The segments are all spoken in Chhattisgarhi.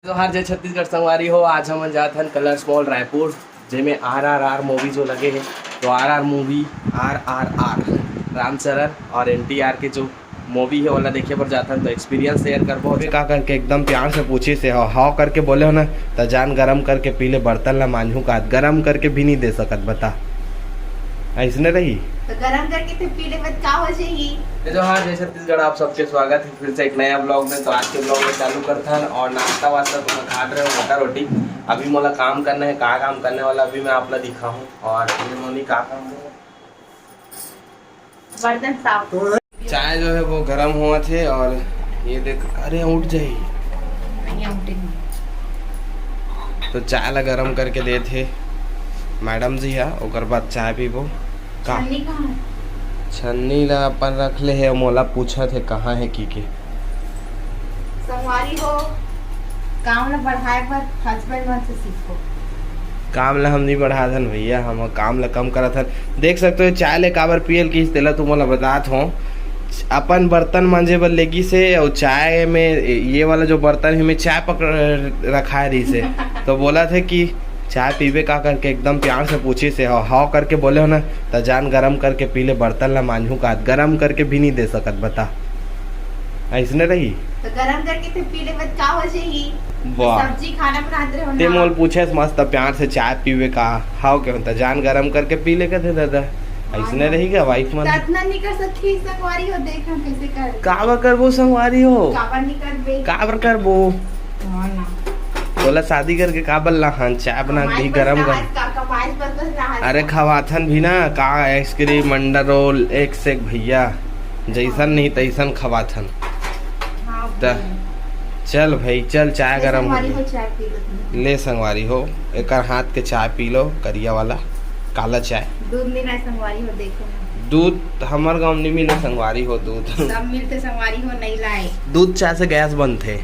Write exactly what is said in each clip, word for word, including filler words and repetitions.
जोहार, जय छत्तीसगढ़ संगवारी हो। आज हमन जात हन कलर्स मॉल रायपुर, जेमे आर आर आर मूवी जो लगे हे, तो आर आर मूवी, आर आर आर, रामचरण और एन टी आर के जो मूवी हे, ओला देखे बर जात हन। तो एक्सपीरियंस शेयर करबो। अबे का करके एकदम प्यार से पूछे से हो, हाव करके बोले हो ना, त जान गरम करके पी ले, बर्तन ला मांजू का, गरम करके भी नहीं दे सकत, बता, ऐसने रही। तो गरम करके तो पी ले, बत का हो जाही? जय जोहार, जय छत्तीसगढ़, आप सबके स्वागत है फिर से एक नया ब्लॉग में। तो आज के ब्लॉग में चालू करथन और नाश्ता वास्ता तो मैं खात रहे हूँ मोटा रोटी। अभी मोला काम करना है, का काम करने वाला अभी मैं आप ला दिखाहूँ। और ये मोनी का काम है? बर्तन साफ। चाय जो है वो गरम हुआ थे और ये देख, अरे उठ जाई। नहीं, उठे नहीं। तो चाय ला गरम करके दे थे मैडम जी हा, ओकर बाद चाय पीबो। का? छन्नी कहाँ है? छन्नी ला अपन रख ले हे, मोला पूछत हे कहाँ है की के। संगवारी हो, काम ला बढ़ाए बर हस्बैंड मन से सीखो। काम ला हम नहीं बढ़ात हन भैया, हम काम ला कम करत हन। देख सकते हो चाय ले काबर पियल की, तेला तुमन ला बतात हो। अपन बर्तन मांजे बर लेगी से और चाय में ये वाला जो बर्तन है में चाय पकड़ रखाए रही से, तो बोला थे कि चाय पीबे का करके एकदम प्यार से पूछे से, हाव, हाव करके बोले हो ना, त जान गरम करके पी ले, बर्तन ला मांजू का, गरम करके भी नहीं दे सकत, बता, ऐसने रही। तो गरम करके फिर पी ले, बत का हो जाही? वाह। सब्जी खाना बनात रहे हो ते ना। मोल पूछे मस्त प्यार से चाय पीबे का, हाव के होता, जान गरम करके पी ले कथे दादा, ऐसने हाँ। रही का वाइफ मन? तो इतना नहीं कर सकती, संगवारी हो, देख हम कैसे कर। काबर करबो संगवारी हो? काबर नहीं करबे? काबर करबो? हाँ ना। तोला शादी करके काबर लाहन? चाय बना के कमाई दी, पर गरम राहत गरम। का, कमाई पर बस राहत अरे का। खवाथन भी ना का, आइसक्रीम, अंडा रोल, एक से एक भैया, जैसन नहीं तैसन खवाथन। हाँ त भाई। चल भाई चल, चाय ले गरम हो संगवारी गई। हो, चाय पी लो तुम। ले संगवारी हो, एकर हाथ के चाय पी लो, करिया वाला, काला चाय। दूध नहीं लाए संगवारी हो, देखो ना। दूध हमर गांव नहीं मिले संगवारी हो, दूध। सब मिलते संगवारी हो, नहीं लाए। दूध चाय से गैस बनथे।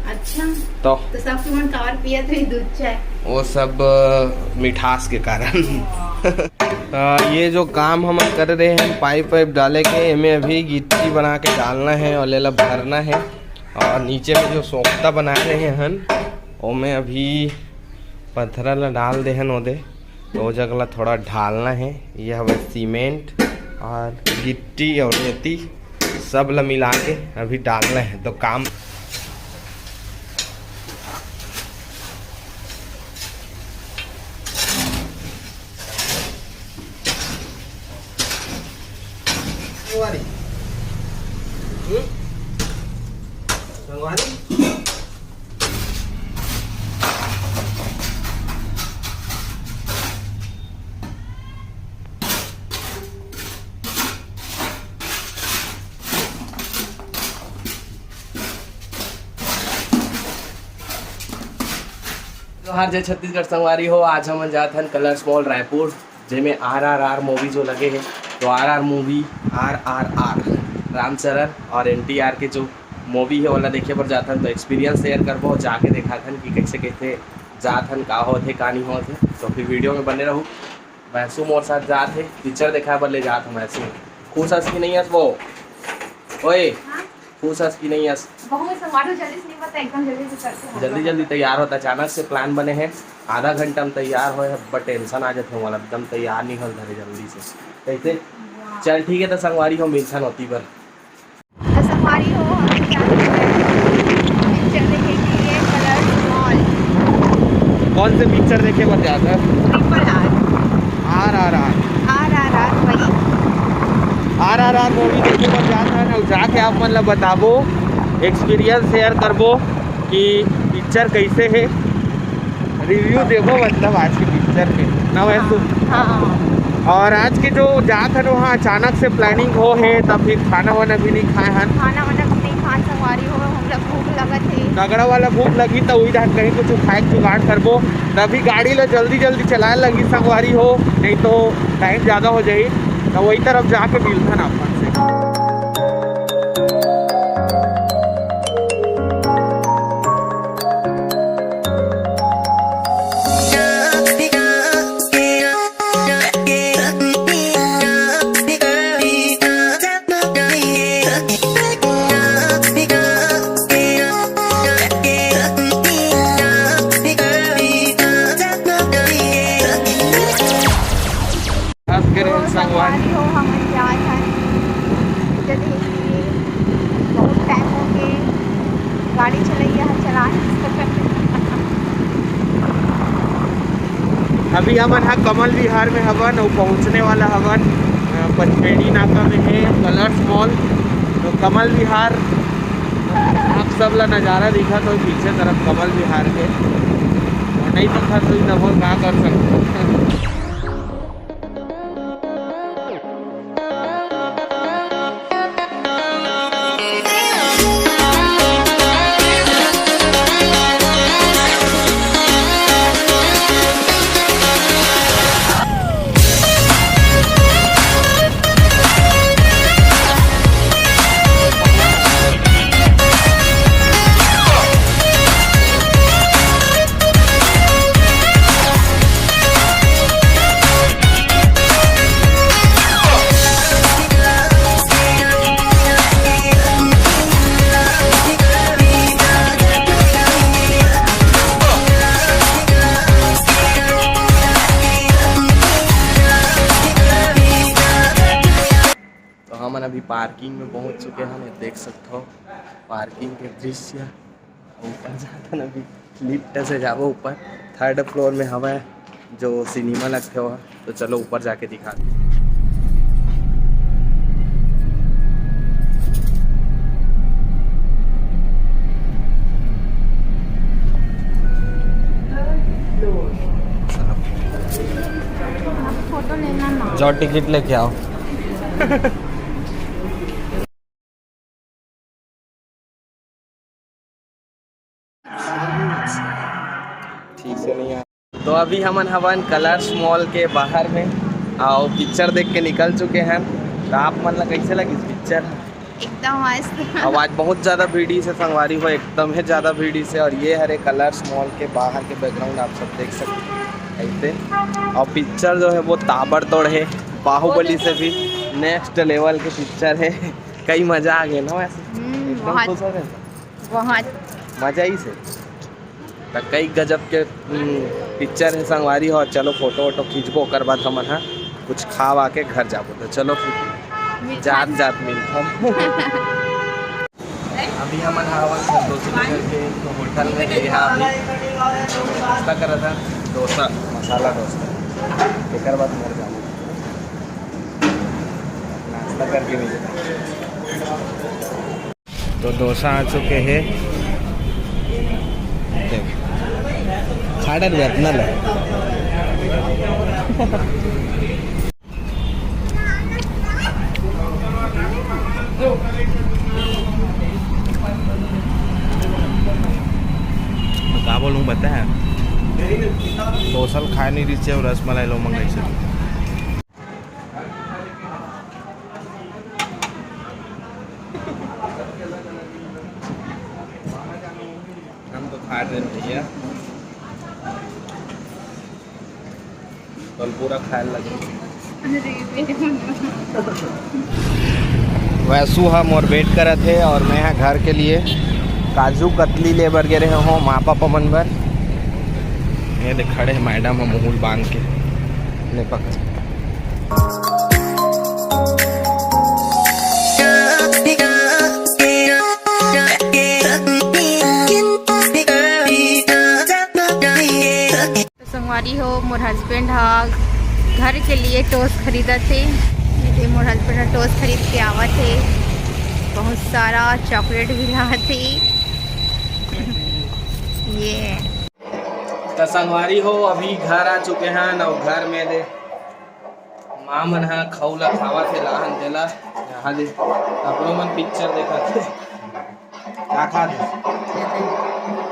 अच्छा। तो? तो सब तुमन काबर पियत हो दूध चाय? वो सब, अ, मिठास के कारण। वाह। अ, ये जो काम हम कर रहे हैं पाइप वाइप डाले के, एमे अभी गिट्टी बना के डालना है और लेला भरना है। और नीचे में जो सोख्ता बना रहे हन, ओमे अभी पथरा ला डाल दे हन ओदे, तो ओ जगह ला थोड़ा ढालना है। ये हवे सीमेंट और गिट्टी और रेती, सब ला मिला के अभी डालना है। तो काम संगवारी। हम्म? संगवारी? जोहार, जय छत्तीसगढ़ संगवारी हो। आज हमन जात हन कलर्स मॉल रायपुर, जेमे आर आर आर मूवी जो लगे हे, तो आर आर मूवी, आर आर आर, रामचरण और एन टी आर के जो मूवी हे, ओला देखे बर जात हन। तो एक्सपीरियंस शेयर करबो, जाके देखाथन कि कैसे कैसे जात हन, का होथे, का नहीं होथे। तो फिर वीडियो में बने रहू। वैसू मोर साथ जात हे, पिक्चर देखाए बर ले जात हूँ वैसू। खुश हस कि नहीं हस वो? ओए, हाँ? खुश हस कि नहीं हस? बहुत से मारो जल्दी से नहीं पता, एकदम जल्दी से करते हैं। जल्दी जल्दी तैयार होता, अचानक से प्लान बने हैं, आधा घंटा में तैयार होए हैं, बट टेंशन आ जाते हैं वाला, एकदम तैयार नहीं होल धरे जल्दी से। कैसे? वाह। चल ठीक है, तो संगवारी हो मिलथन होती बर। तो संगवारी हो, हम जा रहे हैं पिक्चर देखे के लिए कलर्स मॉल। कौन से पिक्चर देखे बर जात हस? Triple R. आर आर आर। आर आर आर, वही। आर आर आर मूवी देखे बर जात हन, अउ जाके आप मन ला बताबो, एक्सपीरियंस शेयर करबो कि पिक्चर कैसे हे, रिव्यू देबो मतलब आज के पिक्चर के, ना वैसू? हाँ, हाँ। और आज के जो जात हन वहाँ अचानक से प्लानिंग हो हे, तब फिर खाना वाना भी नहीं खाए हन। खाना वाना भी नहीं खान संगवारी हो, हम लोग भूख लगत हे। तगड़ा वाला भूख लगी तो वही जान कहीं कुछ खाए के जुगाड़ करबो। तभी गाड़ी ला जल्दी जल्दी चलाए लगी संगवारी हो, नहीं तो टाइम ज़्यादा हो जाही। तो वही तरफ जाके मिलथन अपन से। बहुत टाइम हो गए गाड़ी चलैया ह चलाए। अभी हमन ह कमल विहार में हवन अउ पहुँचने वाला हवन, अ, पचपेड़ी नाका में है कलर्स मॉल। तो कमल विहार आप सब ला नज़ारा दिखत हो पीछे तरफ कमल विहार के, और नहीं दिखत हो तब का कर सकते। तो हमन अभी पार्किंग में पहुंच चुके हन, ये देख सकथव पार्किंग के दृश्य। ऊपर जाथन अभी, लिफ्ट से जाबो ऊपर, थर्ड फ्लोर में हवय जो सिनेमा लगथे वह। तो चलो ऊपर जाके दिखा। फोटो लेना ना। जाओ टिकट लेके आओ। ठीक से नहीं आ। तो अभी हमन हवन कलर्स मॉल के बाहर में, अउ पिक्चर देख के निकल चुके हैं। तो आप मन ला कैसे लगिस पिक्चर? एकदम मस्त। अब आज बहुत ज़्यादा भीड़ से संगवारी हो, एकदम ही ज़्यादा भीड़ से। और ये हरे कलर्स मॉल के बाहर के बैकग्राउंड आप सब देख सकते हैं ऐसे। और पिक्चर जो है वो ताबड़तोड़ है, बाहुबली से भी नेक्स्ट लेवल के पिक्चर है। कई मजा आ गया ना वैसे, हम्म, एकदम बहुत, खुश हो गए। बहुत। मजा ही से। त कई गजब के, हम्म, पिक्चर है संगवारी हो। चलो फोटो वोटो खींचबो, ओकर बाद हमन ह कुछ खा वा के घर जाबो। तो चलो फिर मिलथन। जात जात मिलथन। अभी हमन ह हवन संतोषी नगर के एक ठो होटल में, यहाँ अभी नाश्ता करत हन, डोसा, मसाला डोसा। एकर बाद घर जाबो, नाश्ता करके मिलथन। तो डोसा आ चुके हैं। देख, खा डर बे, इतना ले। का बोलूँ, पता है, डोसा ल खाए नहीं रहिस हे और रसमलाई लो मंगाइस हे। हम तो खा रहे हैं भैया, कल पूरा खाए लगे। वैसू ह मोर वेट करत हे और मैं ह घर के लिए काजू कतली ले बर गे रहे हो माँ पापा मन बर। ये देख खड़े हैं मैडम ह मुहुल बांध के। ले पकड़। तो संगवारी हो, मोर हस्बैंड ह घर के लिए टोस्ट खरीदत हे। ये मोर हस्बैंड ह टोस्ट खरीद के आवत हे, बहुत सारा चॉकलेट भी लात हे। ये तो संगवारी हो, अभी घर आ चुके हैं और घर में दे माँ मन ह खऊ ला खावत हे, लाहन तेला। यहाँ दे, अपनो मन पिक्चर देखत हे। का खात हे?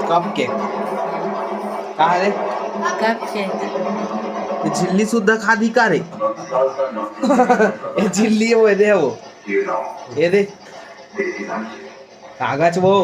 कप के? का रे? कप के। ये झिल्ली सुद्धा खादी का रे? ये झिल्ली हे, वो दे, वो। ये दे। कागज वो।